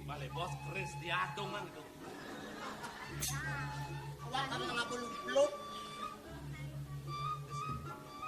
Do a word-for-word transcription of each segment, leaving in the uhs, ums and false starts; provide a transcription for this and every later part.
Bale bos keris diadongan itu. Awak kan nang apa lumplut?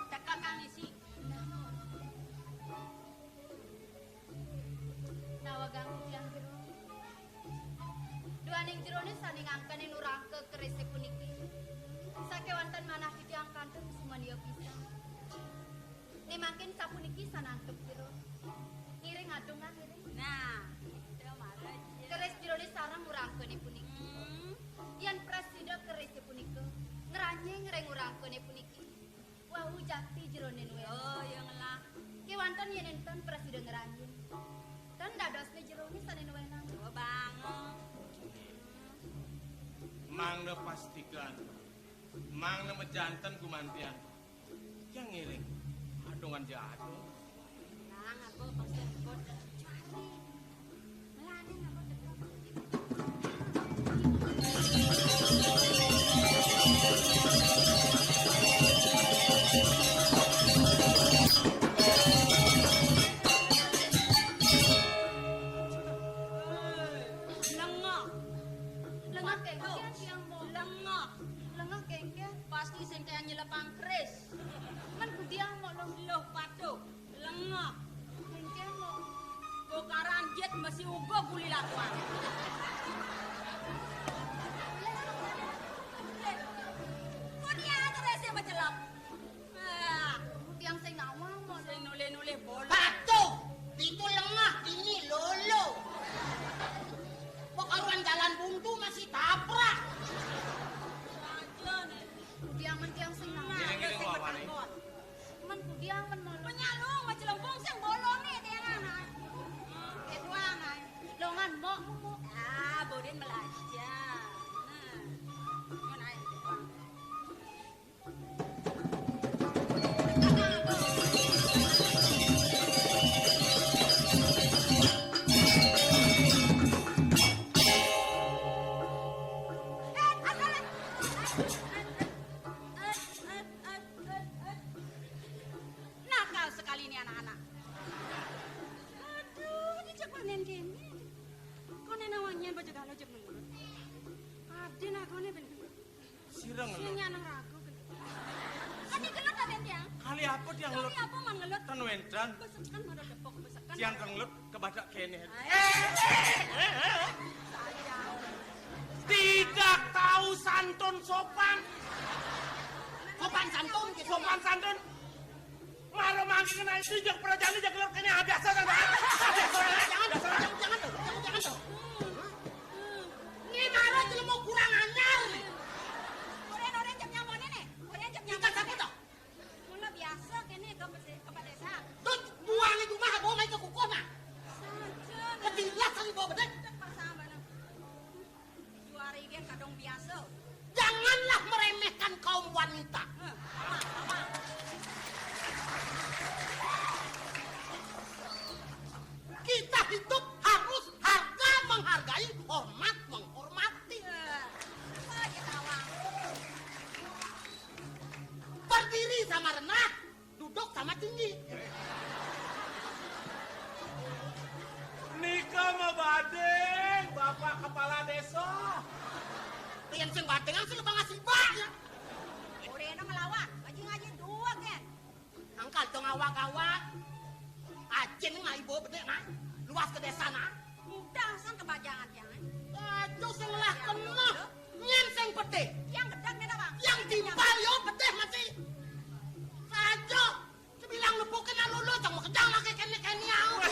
Teka kang isi. Nawa ganggu tiang jero. Duaning jerone sane ngangkene nurangka kerise puniki. Sakewanten manah titiang kantun sumaniya pisan. Ne mangkin sapuniki sanantep jero. Ngiring adongan ngiring. Nah, itu malah. Keris jerone sareng nurangkane puniki. Hmm. Yen prasida kerise punika ngranjing ring nurangkane puniki. Wau jati jerone nuwun. Oh, ya ngelah. Kewanten yen enten prasida ngranjing. Ten dadosne jerone sane nuwenang. Oh, banget. Mangda pastikan. Mangda majanten gumantian. Yang ngiring. Adongan jadong. Nang, aku pasti ikut. Lengah. Lengah kengken tiang, Mbok. Lengah. Lengah kengken. Pasti sing kaya nyelepang keris. Men kudiang, Mbok, lo. Loh, patuh. Lengah. Kengken, Mbok. Bokaran jet mesti uga guli lakuan. Kok dia ada rese mencelap? Ah. Tiang sing nawang, Mbok. Sing nulih-nulih bola. Patuh. Itu lengah, ini lolo. Kok karuan jalan buntu masih tabrak. Saja nih. Tiang men tiang sing nawang. Nah, ini sing ketangkon. Men kudiang men malu. Penyalung, macelempung sing bolong nih, tiang anak. Eh, dua anak. Longan, Mbok, Mbok. Ah, bodin belajar. Nah. Ngono ae. Nakal sekali ini anak-anak. Aduh, ini cek panen kene. Kone nawanyen baju galo jek ngelut. Abdi nagone ben ngelut. Sira ngelut. Sing nyanang ragu gelut. Ati gelut ta, Ben, tiang? Kali apa tiang ngelut? Kali apa man ngelut? Ten wenten. Besekan pada depok, besekan. Tiang pada ngelut kebadak kene. Ae. Tidak tahu santun sopan. Sopan santun, sopan santun. Mara mangke kena itu jek prajane jek lor kene, ah, biasa kan. Ah, biasa kan. Jangan, jangan, jangan tuh, jangan, jangan tuh. Ini mara jelema kurang anyar nih. Oren, oren jam nyamane nih. Oren jam nyamane. Kita siapa tuh? Mula biasa kene ke pese-, ke pedesa. Tuh, buang itu mah, bawa main ke kukuh mah. Saja. Ketilas kali bawa bedek. Pasang barang. Juari ge kadang biasa. Janganlah meremehkan kaum wanita. Heh, apa, apa? Kita hidup harus harga menghargai, hormat menghormati. Eh, apa aja tawang? Berdiri sama rendah, duduk sama tinggi. Nika mah badeng, Bapak Kepala Desa. Yen sing badengan sing lebang asibak ya. Urena ngelawan, ngaji-ngaji dua gen. Angkal dong awak-awak. Ajin ngai bo benek nah. Luas ke desa nah. Mudah sang kebajangan tiang. Aduh sing lah kena. Nyen sing pedih. Yang gedeg nih, Bang. Yang timpal yo pedih masih. Saja. Sebilang nepukin lalu lo, jangan makejang lagi kene-kene au.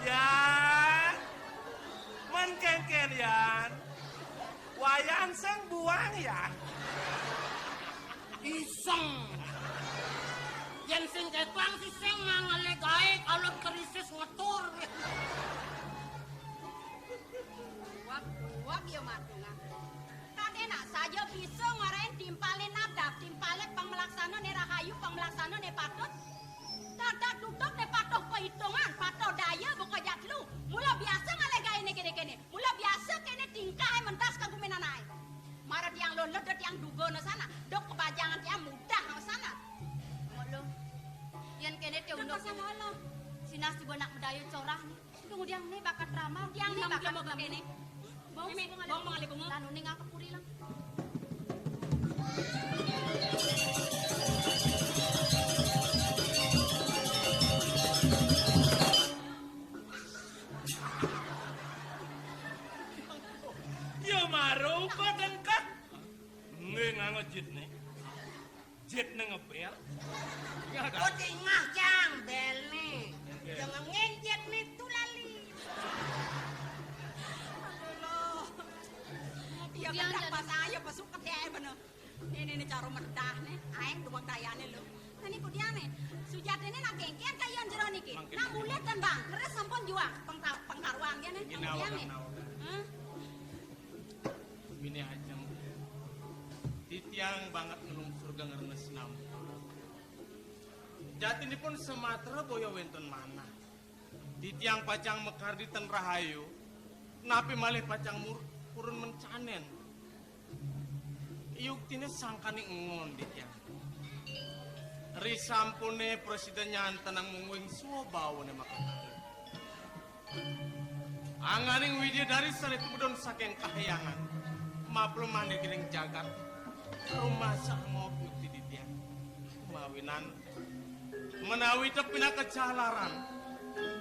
Yan, men kengken, Yan. Wayan sing buang, Yan. Iseng. Yen sing ketang sih sing mangale gae kalau krisis ngetur. Wah, wah, ya matungan. Kadena saja bisa ngarahin timpale nadab, timpale pangmelaksana ne rahayu, pangmelaksana ne patut. Dadak duduk ne patuh perhitungan, patuh daya buka jatlu. Mula biasa ngale gaene kene-kene. Mula biasa kene tingkah mentas ka gumenan ae. Mara Tiang lho, lho, tiang duga no sana. Dok kebajangan tiang mudah no sana. Molo. Yen kene te uluk. Sinah suba nak medaya corah ni. Tunggu tiang ni bakat ramal. Tiang ni bakat kene. Bong, bong, bong, bong. Lanu ning aku puri lang. Ya maro kok dengkak. Nggih, ngango jitne. Jitne ngebel. Kok dingah, Cang, belne. Nggih. Jangan ngenjet nih, tulali. Aduh, lo. Ya, jangan, kedah jangan. Pas ayo, pas suket ya, bener. Ini, ini cara medah nih. Aeng duwang dayane lo. Nah, niku diane. Sujatine nak kengkian kayon jero niki. Mangkin. Nah, mulih ten, Bang. Leres sampun juang. Pengka-, pengkaruan dia nih. Ini nawa, nawa. Hah? Mine ajeng. Titiang banget ngelungsur geng renes nampura. Jatinipun sematra boya wenten manah. Titiang pacang mekardi ten rahayu, napi malih pacang mur-, purun mencanen. Yuktine sangkaning engon titiang. Risampune prasida nyantenang mungguing swabawane makakali. Angganing widyadari sane tumedun saking kahyangan, maplemah ning jagat, rumasa ngop yukti titiang. Mawinan menawi tepinaka jalaran,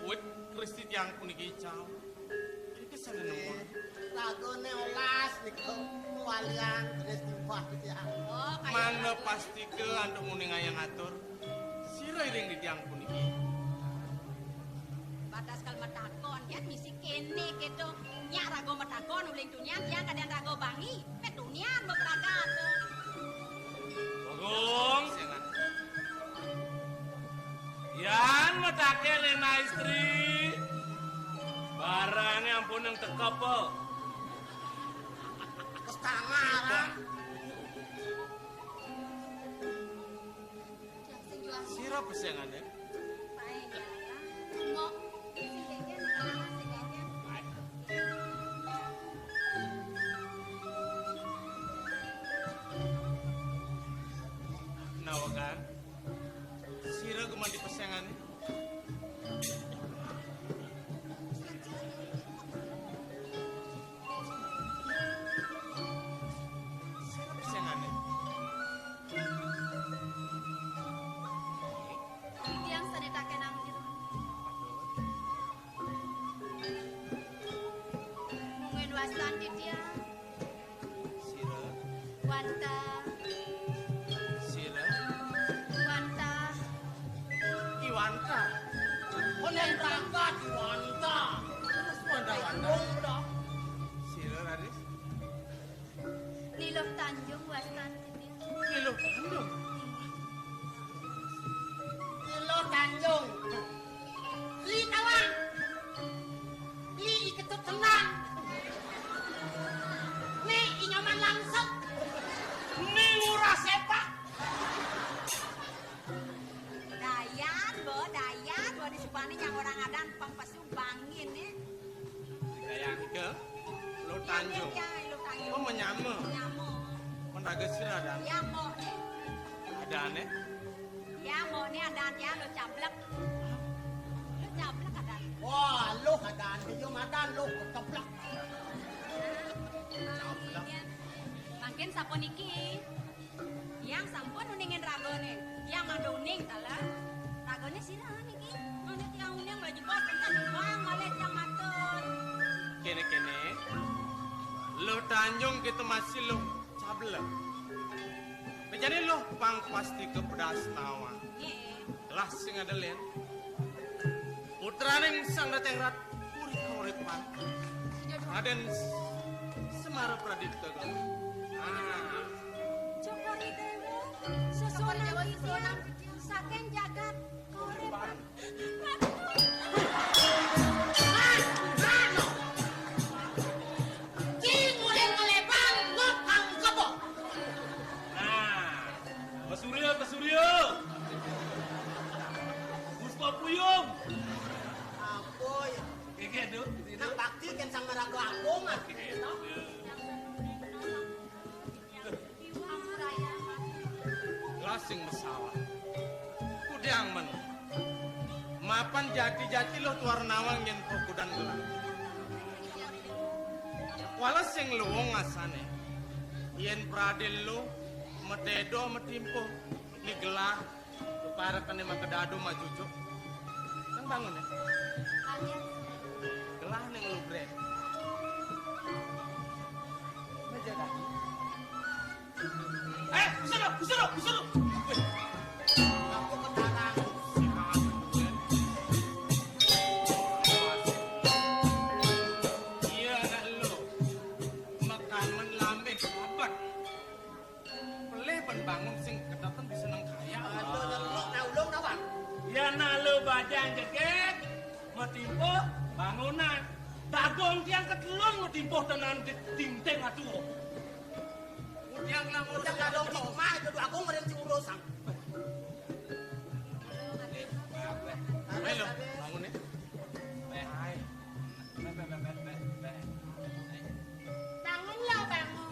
wit Kristi tiang puniki ical. Iki sane nemu. Ragane olas nika, walian Kristi wah titiang. Oh, kaya mangda gitu. Pastika antuk muning ayang atur. Sira iring titiang puniki. Batas kal matakon, ya misi kene gitu. Nyak raga matakon uling tunian, tiang kadang raga bangi. Met tunian bepragat. Bagong. Yan matake Lena istri. Barane ampun nang tekep, po. Setengah, Bang. Sira pesengane? Nawegan? Sira gumanti pesengane? Sira pesengane? Titiang sane takenang jero. Mungguing wastan titiang. Sira. Wantah. Sira. Wantah. Iwanta. Konen berangkat Iwanta. Terus Wanta, Wanta. Sira, Raris. Niluh Tanjung wastan titiang. Niluh Tanjung. Niluh Tanjung. Li tawang. Li iketut senang. Ni inyoman langsung. Ni ngurah sepak. Dayan, Bo, Dayan, Bo, disubani nyang orang adan pang pesu bangin, eh. Dayan ke? Lo Tanjung. Ya, ya, Lo Tanjung. Oh, menyama. Menyama. Mendaga sira adan. Ya, Mo, eh. Adane? Ya, Mo, ni adan ya, Lo Cablek. Lo Cablek adan. Wah, Lo adan, yo madan Lo Cablek. Cablek. Mangkin sapuniki. Tiang sampun uningin ragane. Tiang mangda uning, taler. Ragane sira niki? Mangda tiang uning, baju bos, kencang bang, malih tiang matur. Kene-kene. Lo Tanjung kita masih Lo Cablek. Bejane Lo pang pasti kepedas nawa. Nggih. Lah sing ada len. Putraning Sang Dateng Rat Puri Kauripan. Raden Semara Pradipta. Ah. Cokor Dewa, sesuunan titiang saking jagat Kauripan. Nah, Pak Surya, Pak Surya. Puspa Puyung. Apa ya? Keke, Duk. Nak bakti kan sama raga aku, Mas. Oke, Duk. Sing masalah. Kudiang men. Mapan jati-jati luh tuara nawang nyen pokudan gelah. Kuala sing luung asane. Yen pradil luh, matedo, matimpuh. Ni gelah, parekane makedado majujuk. Nang bangun ya. Gelah ning lubrek. Meja dah. Eh, usah dong, usah dong, usah dong. Weh. Aku ketarang. Iya, anak lu. Makan men lambe sabat. Pelih ben bangun sing kedaten bisa nang kaya. Aduh, nyeluk, nah, ulung, nah, Bang. Ya, nah, lu bajang jeget, matimpuh bangunan. Dagong tiang ketelun matimpuh tenan di dinding atuh. Udah ngurus. Udah kagak mau mah, itu aku ngeren si urusan. Ayo, bangun ya. Bangun lo, bangun.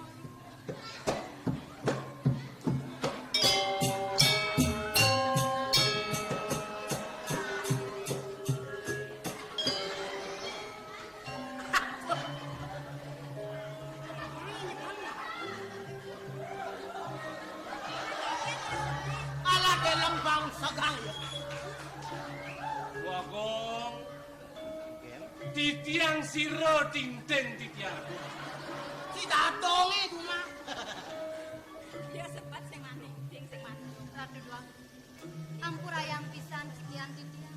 Alah, deleng bangsa kang. Bagong. Titiang sira dinding titiang. Si dadonge cuma. Ya sebat sing mati, sing sing mati. Ratu Dwang. Ampurayang pisan sikian titiang.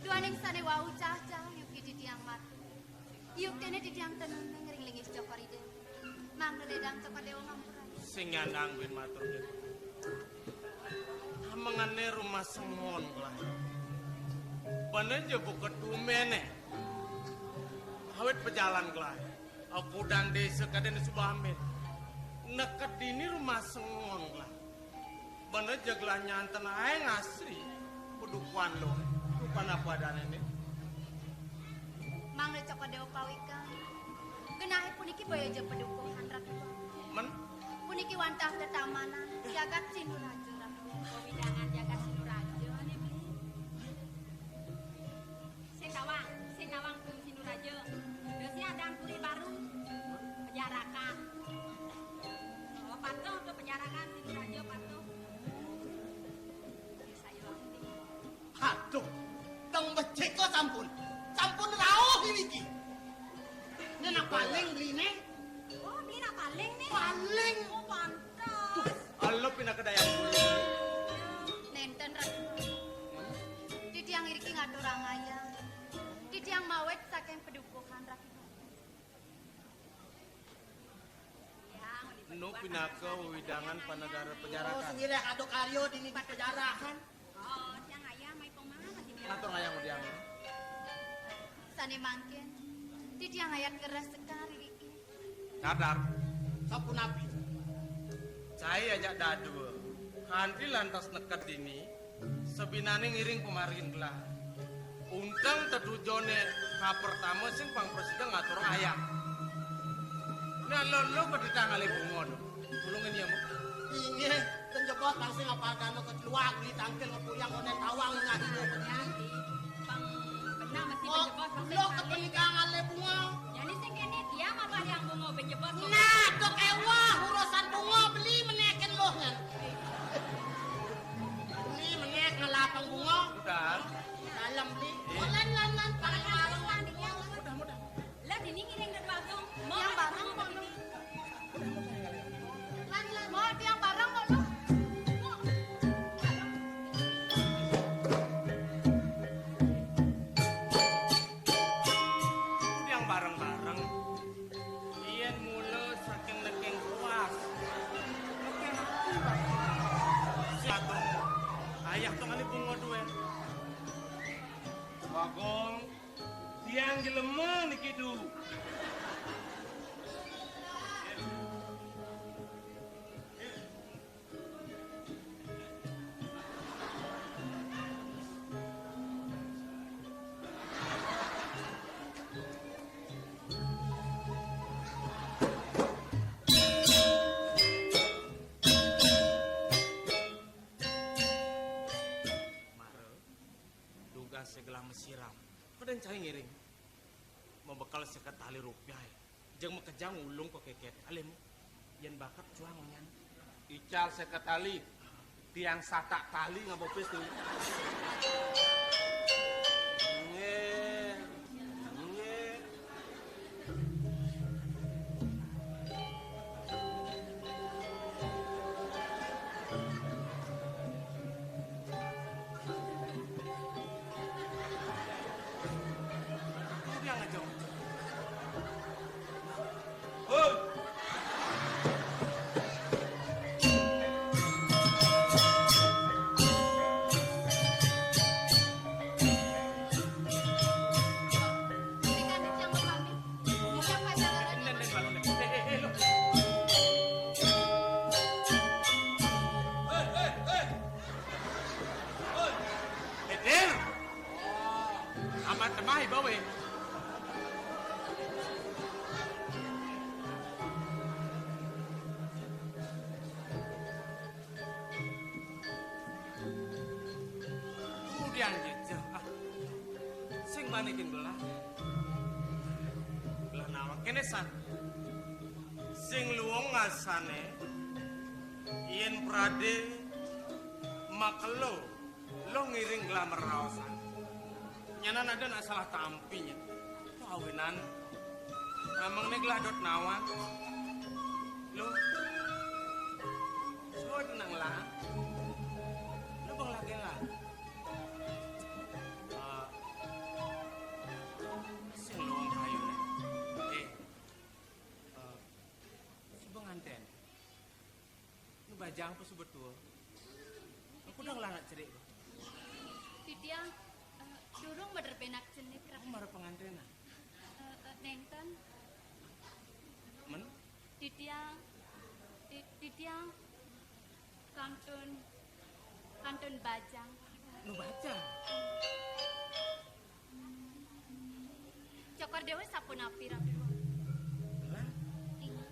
Duaning sane wau cah-cah yuki titiang matur. Yuktene titiang tenun ring linggih Cokor Ida. Mangda ledang Cokor Dewa ngampura. Sing nyandang buin matur, Dik. Amengane rumah sengon, Glai. Bene je buka tumene. Awit pejalan, Glai. Aku dang desa kadene suba amit. Neked dini rumah sengon, Glai. Bene je gelah nyanten ae ngasri. Pedukuan lo. Dukan apa adane ne? Mangda Cokor Dewa pawikan. Genahe puniki boya ja pedukuhan, Ratu. Men? Puniki wantah tetamanan jagat Sinuraja, Ratu. Wewidangan jagat Sinuraja ne, Bli. Sing tawang, sing tawang Gung Sinuraja. Dadi adan puri baru. Pejarakan. Oh, patuh to pejarakan Sinuraja patuh. Saya. Aduh, teng becik kok sampun. Sampun rauh niki. Ini nak paling beli ne. Oh, beli nak paling ne. Paling. Oh, pantes. Elo pinaka dayang buli. Nenten, Ratu. Titiang iriki ngaturang ayah. Titiang mawit saking pedukuhan, Ratu. Nu pinaka wewidangan panegara pejarakan. Oh, sing nggih, ado karya dini di pejarakan. Oh, tiang ayah mai pemah masih bilang. Ngatur ayah udiang. Sane mangkin, titiang ayat keras sekali iki. Dadar. Sapunapi? Cai ajak dadua. Kanti lantas neked dini, sabinane ngiring pamargin gelah. Unteng tetujone kapertama sing pang prasida ngatur ayah. Nah, lo, lo pedita ngalih bunga, no. Tulungin ya, Mak. Inggih, ten jebos pang sing apa kano keluar beli tangkil ngepuyang onen tawang ngadi. Pang benar mesti. Oh, penjebos pang lo sing kepenika ngalih bunga. Jani sing kene dia mah yang bunga penjebos. Nah, to kewah urusan bunga beli menekin lo kan. Beli menek ngelapang bunga. Udah. Dalam beli. Iya. Lan, lan, lan, pakai warung. Udah, udah. Lah, dini ngiring dek Bagong. Yang bareng kok. Lan, lan. Mau yang bareng kok, lu. Yang bareng-bareng. Yen mula saking neking puas. Neking ati, Pak. Siatur. Ayah to ngalih bunga duwe. Bagong, tiang jelema niki du. Mesiram. Kadén cai ngiring. Mabekel séket tali rupiah. Jeng makejang ulung ka kékét. Alim. Yén bakat cuang nyan. Ical séket tali. Tiang satak tali ngabopis tuh. Nggih. Nggih. Hei! Éh, éh, éh. Éh, Dil. Amat temah iba wé. Udiang jejeh, ah. Sing manikin gelah. Gelah nawang kéné san. Sing luung asané yén pradé makelo lo ngiring gelah meraosan. Nyanan ada nak salah tampi nya. Awinan. Amang né gelah dot nawang. Lo. Suud nang lah. Lo bang lagi lah. Ah, sing luung kayuné. Éh, ah, si pengantén. Nu bajang apa suba tua? Aku udah ngelarang cerik. Titiang, éh, durung mederbenak cenik, Ratu. Aku marep pengantén, ah. Éh, éh, nénten. Men? Titiang, ti-, titiang kantun, kantun bajang. Nu bajang? Cokor Déwa sapunapi, Ratu? Lah? Inggih.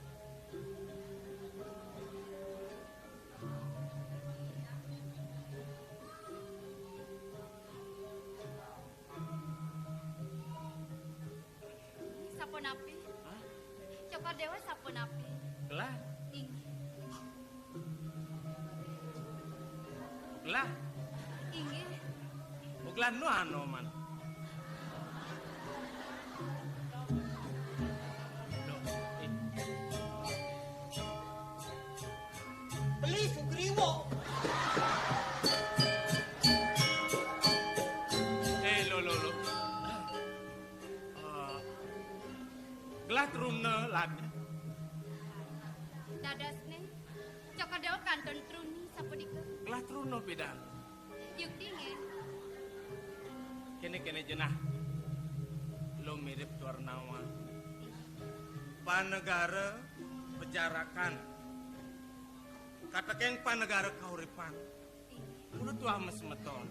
Sapunapi? Hah? Cokor Déwa sapunapi? Gelah? Inggih. Gelah? Inggih. Oh, gelah nu anu man. Duh, éh. Beli Sugriwo. Éh, lo, lo, lo. Éh, gelah truna lad. Dadosné, Cokor Déwa kantun truni sapunika. Gelah truna pidan. Yukti nggih. Kéné-kéné jenah. Lo mirip tuar nawang. Panegara pejarakan. Katekéng panegara kauripan. Kudu tuah masemeton.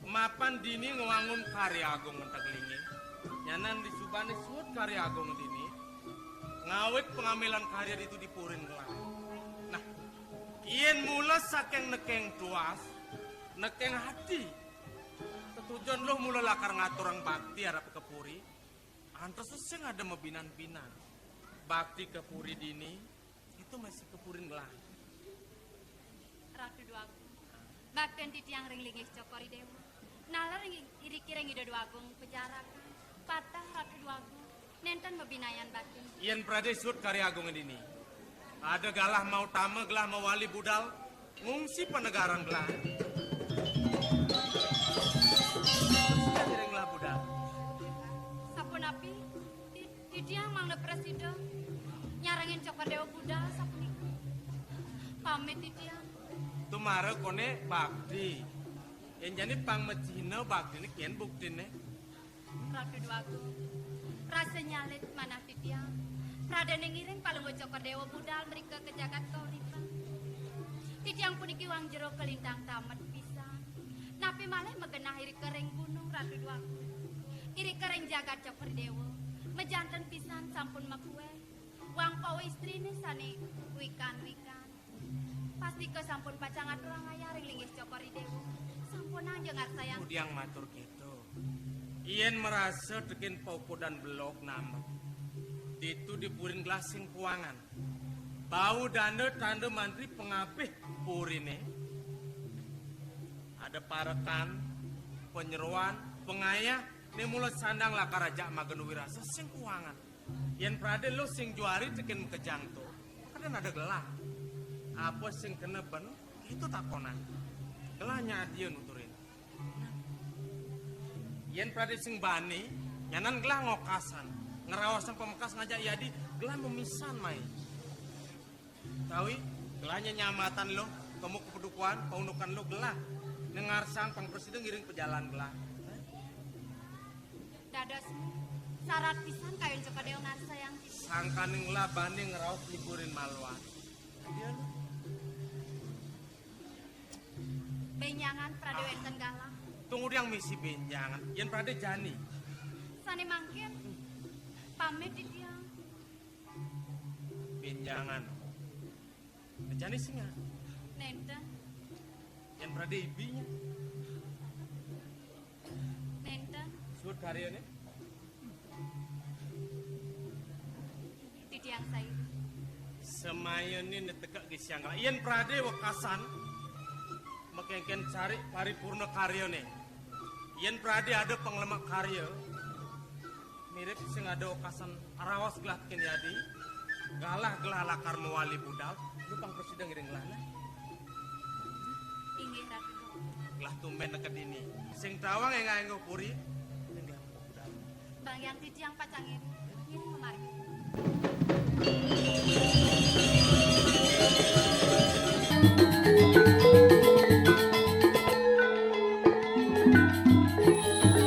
Mapan dini ngwangun karya agung ngentek linggih. Nyanan disubané suud karya agung dini. Ngawit pengamilan karya ditu di purin gelah. Nah, yén mula saking nekéng tuas, nekéng ati. Tetujon lo mula lakar ngaturang bakti arep ka puri. Antos sing ada mabinan-binan. Bakti ka puri dini, Itu masih ka purin gelah. Ratu Déwagung. Baktin titiang ring linggih Cokor I Déwa. Nalar ring iriki ring Ida Déwagung pejarakan. Pateh Ratu Déwagung. Nénten mabinayan baktin. Yén pradé suud karya agung dini. Ada galah mautama, galah mawali budal. Ngungsi panegaran gelah. Ring gelah budal. Sapunapi? Ti-, titiang mangda prasida nyarengin Cokor Déwa budal sapunika. Pamit titiang. Tumara koné bakti. Yén jani pang macihna baktiné kén buktiné. Ratu Déwagung, rasa nyalit manah titiang. Pradéné ngiring Palungguh Cokor Déwa budal mrika ka jagat kauripan. Titiang puniki wang jero kalintang tamet pisan. Napi malih magenah irika ring gunung, Ratu Déwagung. Irika ring jagat Cokor Déwa, majanten pisan sampun makuéh. Wang pawa istriné sané wikan-wikan. Pastika sampun pacang aturang ayah ring linggih Cokor I Déwa. Sampunang ja ngarsayang. Kudiang matur kéto, Yén marasa tekén paukudan belog namet, ditu di purin gelah sing kuangan. Bau danda tanda mantri pangabih puriné. Ada parekan, panyeroan, pangayah, né mula sandang lakar ajak magen wirasa sing kuangan. Yén pradé luh sing juari tekén makejang to, kadén ada gelah. Apa sing kena ben, itu takonan. Gelah nyadia nuturin. Yén pradé sing bani, nyanan gelah ngokasan. Ngeraosang pamekas ngajak yadi, gelah mamisan mai. Tawi, gelah nyamatan luh, kemu kepedukuan, paundukan luh gelah. Nengarsang pang presida ngiring pajalan gelah. Dados, sarat pisan kayun cekadéw narsayang. Sangkaning gelah bani ngraos liburin maluan. Benjangan pradé wénten galah. Tunggu diang misi benjangan. Yén pradé jani. Sané mangkin. Pamit titiang. Benjangan. Jani singa. Nénten. Yén pradé ibinya. Nénten. Suud karyané. Titiang saé. Semayané netegak gisiang gelah. Yén pradé wekasan, makéngkén cari paripurna karyané. Yén pradé ada panglemek karya, mirip sing ada wekasan raos gelah tekén yadi, galah gelah lakar mawali budal, nu pang presida ngiring gelah nah. Inggih, Ratu. Gelah tumbén neked dini. Sing tawang énggal-énggal puri, ning gelah budal. Bang Yang titiang pacang ngiring. Ngiring kemari.